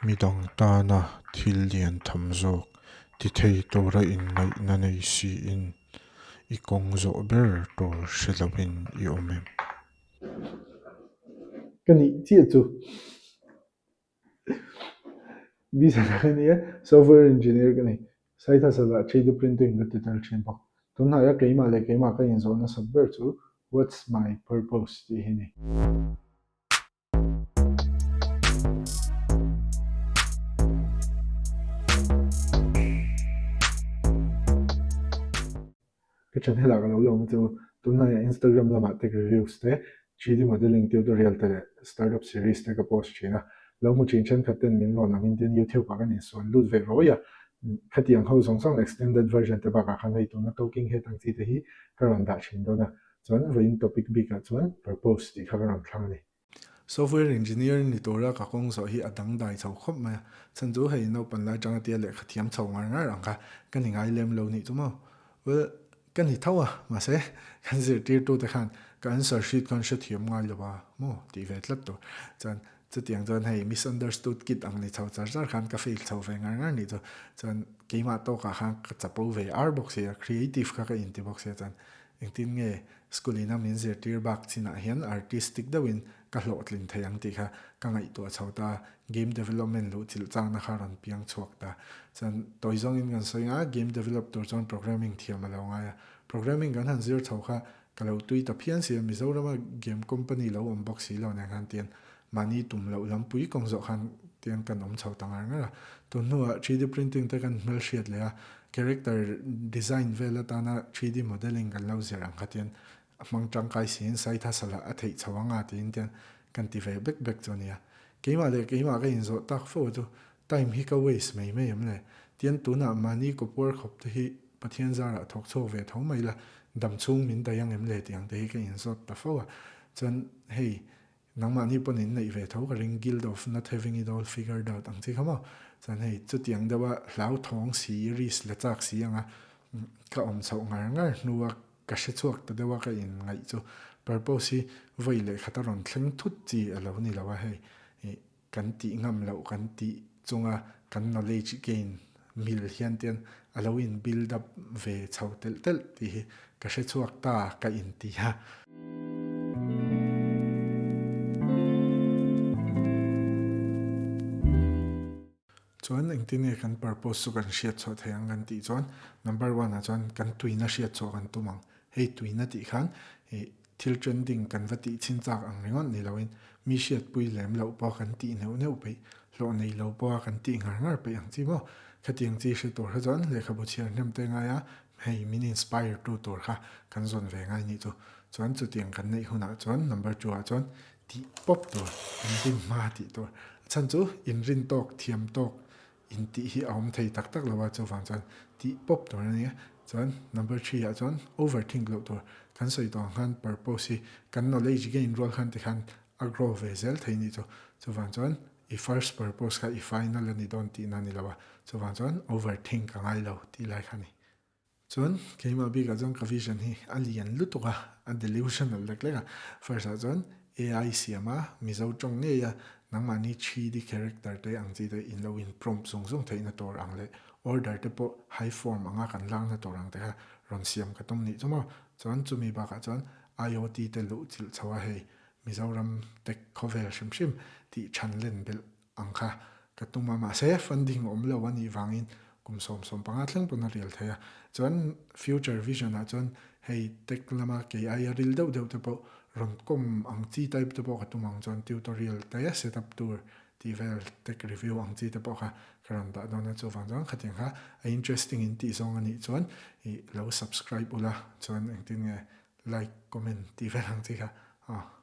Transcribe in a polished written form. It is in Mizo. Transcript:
Midang tana thil lian tham zawk ti thei tura inngaihna nei siin i kawng zawh ber tur hre loin i awm em? Ka nih chiah chu Visa ka ni a, software engineer ka ni. Site hustle ah 3D printing ka ti tel thin bawk. Tunhnaiah keimah leh keimah ka inzawh nasat ber chu What's my purpose tih hi ni. Ka channel ah ka lo lawm chu tunlaiah Instagram lamah tech reviews te, 3D modeling tutorial te leh startup series te ka post thin a. Lo hmu thin thenkhat ten min rawn angin tin YouTube ah kan insual lut ve rawi a. Khatiang ho zawng zawng extended version te bakah khan hei tuna talking head ang chi te hi ka rawn dah thin dawn a. Chuan vawiin topic bikah chuan purpose tih kha ka rawn thlang a ni. Software engineer ni tura ka kawng zawh hi a dangdai chho khawp mai a, chhan chu hei naupan lai tanga tia lehkha thiam chho ngar ngar ang kha ka ni ngai lem lo nih chu maw. Well, ka ni tho a, mahse kan zirtirtute khan ka answer sheet khan hrethiam ngai lo a maw tih ve tlat tur. Chuan chutiang chuan hei misunderstood kid ang ni chho char char khan ka fail chho ve ngar ngar nih chu. Chuan keimah tawkah khan ka chapo ve ar bawk si a, creative kha ka inti bawk si a chuan Engtin nge school ina min zirtir bak chinah hian artistic deuhin ka hlawhtlin thei ang tih kha ka ngaihtuah chho ta, game development luh chilh changna kha rawn piang chhuak ta. Chuan tawi zawngin kan sawi anga game develop tur chuan programming thiam a lo ngai a, programming kan han zir chho kha ka lo tui ta phian si a, Mizorama game company lo awm bawk si lo nen khan tian mahni tum loh lampui kawng zawh khan tiang kan awm chho ta ngar ngar a. Tun hnuah 3D printing te kan hmelhriat leh a, character design vel atana 3D modelling kan lo zir ang kha tian a hmang tangkai siin side hustle ah a theih chho anga tiin tian kan ti ve bek bek chu a nia. Keimah leh keimah ka inzawh tak fo chu time hi ka waste mai mai em le? Tian tunah mahni kawpuar khawp te hi Pathian zarah thawk chhuak ve tho mai la, dam chhung min daih ang em le tih ang te hi ka inzawt ta fo a. Chuan hei Nangmahni pawn in neih ve tho ka ring, guilt of not having it all figured out ang chi kha maw? Chuan hei chutiang deuha hlauthawng si, risk la chak si anga ka awm chhoh ngar ngar hnua ka hre chhuak ta deuha ka in ngaih chu purpose hi vawi leh khat a rawn thleng thut chi a lo ni lo a, hei kan tih ngam loh kan tih chunga kan knowledge gain mil hian tian a lo in build up ve chho telh telh tih hi ka hre chhuak ta ka inti a. Chuan engtin nge kan purpose chu kan hriat chhuah thei ang kan tih chuan number one ah chuan kan tuina hriat chhuah kan tum ang. Hei tuina tih khan ih thil trending kan va tih chhin chak ang ringawt ni loin mi hriatpui lem loh pawh kan tih neuh neuh peih, hlawh nei lo pawha kan tih ngar ngar peih ang chi maw? Khatiang chi hre tur kha chuan lehkhabu chhiar hnem te ngai a, hei min inspire tu tur kha kan zawn ve ngai nih chu. Chuan chutiang kan neih hunah chuan number two ah chuan tih pawp tur, inrin hma tih tur. A chhan chu inrin tawk, thiam tawk intih hi a awm thei tak tak lo a, chuvang chuan tih pawp tur a ni a. Chuan number three ah chuan overthink loh tur. Kan sawi tawh ang khan purpose hi kan knowledge gain rual khan tikhan a grow ve zel thei nih chu. Chuvang chuan i first purpose kha i final a ni dawn tihna a ni lo a, chuvang chuan overthink a ngai lo tih lai kha a ni. Chuan keimah bikah chuan ka vision hi a lian lutuk a, a delusional lek lek a. First ah chuan AI siam a, Mizo tawng ngei a, nangmahni 3D character te ang chi te in lo in prompt zung zung theihna tur ang leh order te pawh high form anga kan lakna tur ang te kha rawn siam ka tum nih chu maw. Chuan chumi bakah chuan IoT te luh chilh chho a hei Mizoram tech khawvel hrim hrim tih than len belh ang kha ka tum a, mahse funding awm lo a nih vangin kum 75 thleng pawn a rial thei a. Chuan future vision ah chuan hei tech lama kei aia ril deuh deuh te pawh rawn kawm ang chi type te pawh ka tum ang chuan tutorial te set up tur tih vel tech review ang chi te pawh kha ka rawn dah dawn a, chuvang chuan khatiang kha a interesting in tih zawng a nih chuan ih lo subscribe ula chuan engtin nge like comment tih vel ang chi kha aw.